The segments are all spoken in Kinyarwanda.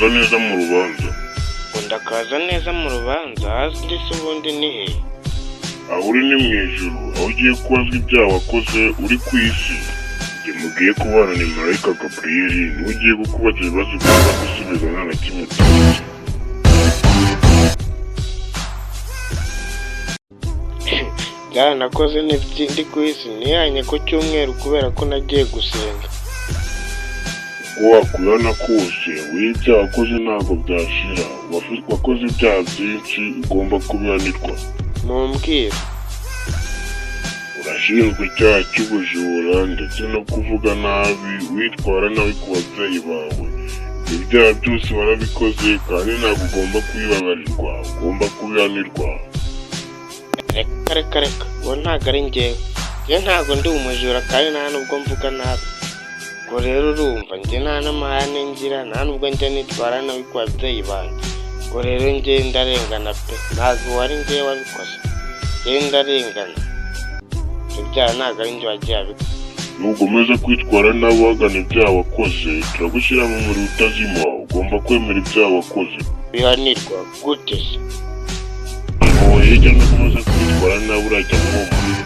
Urakaza neza mu rubanza. Ngo ndakaza neza mu rubanza? Hasi ndetse ubundi ni he? Aho uri ni mu ijuru, aho ugiye kubazwa ibyaha wakoze uri ku isi. Njye mugiye kubana ni Marayika Gaburiyeli, niwe ugiye kukubaza ibibazo ugomba gusubiza nta na kimwe utanze. Ibyaha nakoze ndi ku isi, nihanye ku cyumweru kubera ko nagiye gusenga. Uko wakwihana kose, wowe ibyaha wakoze ntabwo byashira. Wakoze ibyaha byinshi, ugomba kubihanirwa. Mumbwire. Urashinjwa icyaha cy'ubujura ndetse no kuvuga nabi, witwara nabi ku babyeyi bawe. Ibyo byaha byose warabikoze kandi ntabwo ugomba kubibabarirwa, ugomba kubihanirwa. Reka reka reka, uwo ntabwo ari njyewe. Njye ntabwo ndi umujura kandi nta nubwo mvuga nabi. Ubwo rero urumva njye nta n'amahane ngira, nta nubwo njya nitwara nabi ku babyeyi banjye. Ubwo rero njye ndarengana pe, ntabwo wari njyewe wabikoze. Njye ndarengana. Ibyo byaha ntabwo ari njye wagiye abikora. Nukomeza kwitwara nabi uhagana ibyaha wakoze, turagushyira mu muriro utazima. Ugomba kwemera ibyaha wakoze. Bihanirwa gute se? Wowe hirya, nukomeza kwitwara nabi urajya muri uwo muriro.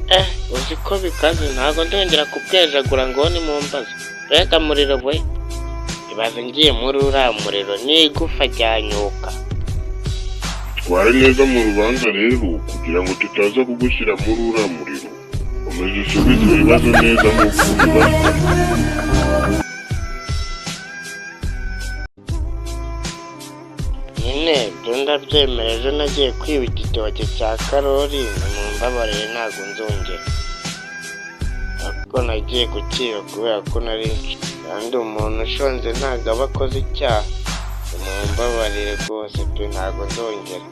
Eh, uzi ko bikaze, ntabwo ndongera kubwejagura ngo nimumbaze. Mbega muriro we! Ibaze ngiye muri uriya muriro n'igufa ryanyuka. Tware neza mu rubanza rero kugira ngo tutaza kugushyira muri uriya muriro. Komeza usubize ibibazo neza nk'uko ubibazwa. Nyine ibyo ndabyemera, ejo nagiye kwiba igitoki cya Karori, nimumbabarire ntabwo nzongera. Ariko nagiye kukiba kubera ko nari kandi umuntu ushonje ntabwo aba akoze icyaha. Nimumbabarire rwose pe, ntabwo nzongera.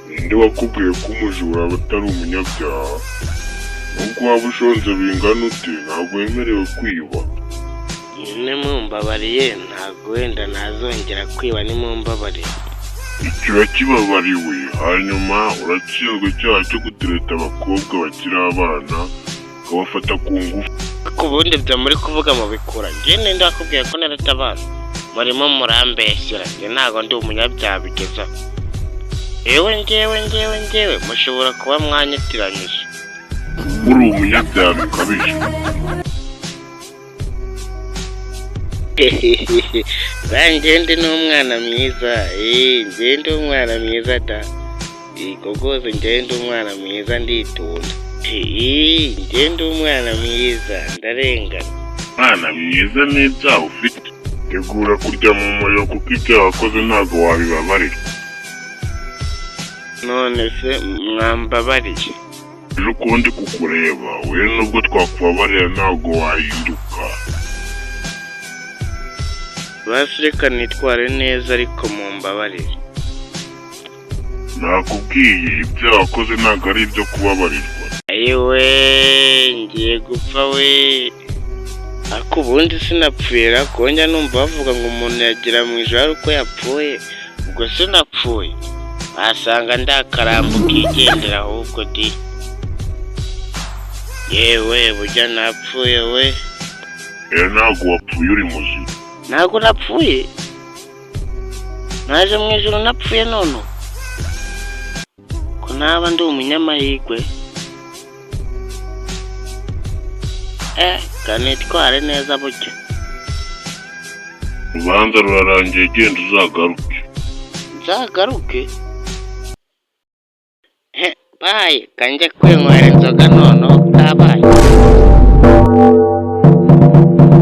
Ninde wakubwiye ko umujura aba atari umunyabyaha? Nubwo waba ushonje bingana ute, ntabwo wemerewe kwiba. Nyine mumbabariye ntabwo wenda nazongera kwiba, nimumbabarire. Icyo urakibabariwe. Hanyuma uratsinzwe icyaha cyo gutereta abakobwa bakiri abana, ukabafata ku ngufu. Ariko ubundi ibyo muri kuvuga mubikura? Njye ninde wakubwiye ko nareta abana? Murimo murambeshyera, njye ntabwo ndi umunyabyaha bigeza. Yewe njyewe njyewe njyewe mushobora kuba mwanyitiranyije. Uri umunyabyaha bikabije. Ba njye ndi n'umwana mwiza, eh njye ndi umwana mwiza da. Yego rwose njye ndi umwana mwiza, nditonda. Eh njye ndi umwana mwiza, ndarengana. Mwana mwiza n'ibyaha ufite? Tegura kurya mu muriro kuko ibyaha wakoze ntabwo wabibabarirwa. None se mwambabariye? Ejo ukundi kukureba, we nubwo twakubabarira ntabwo wahinduka. Basi reka nitware neza ariko mumbabarire. Nakubwiye, ibyaha wakoze ntabwo ari ibyo kubabarirwa. Ayiwe, ngiye gupfa we! Ariko ubundi sinapfuye ra? Ko njya numva bavuga ngo umuntu yagera mu ijuru ari uko yapfuye, ubwo sinapfuye? Wasanga ndakarambo kigendera ahubwo di. Yewe burya napfuye we! Rero ntabwo wapfuye, uri muzima. Ntabwo napfuye? Naje mu ijuru napfuye none? Ko naba ndi umunyamahirwe? Eh, kanitware neza burya. Urubanza rurarangiye, genda uzagaruke. Nzagaruke? He, baye kanjye kwinywera inzoga noneho kabaye.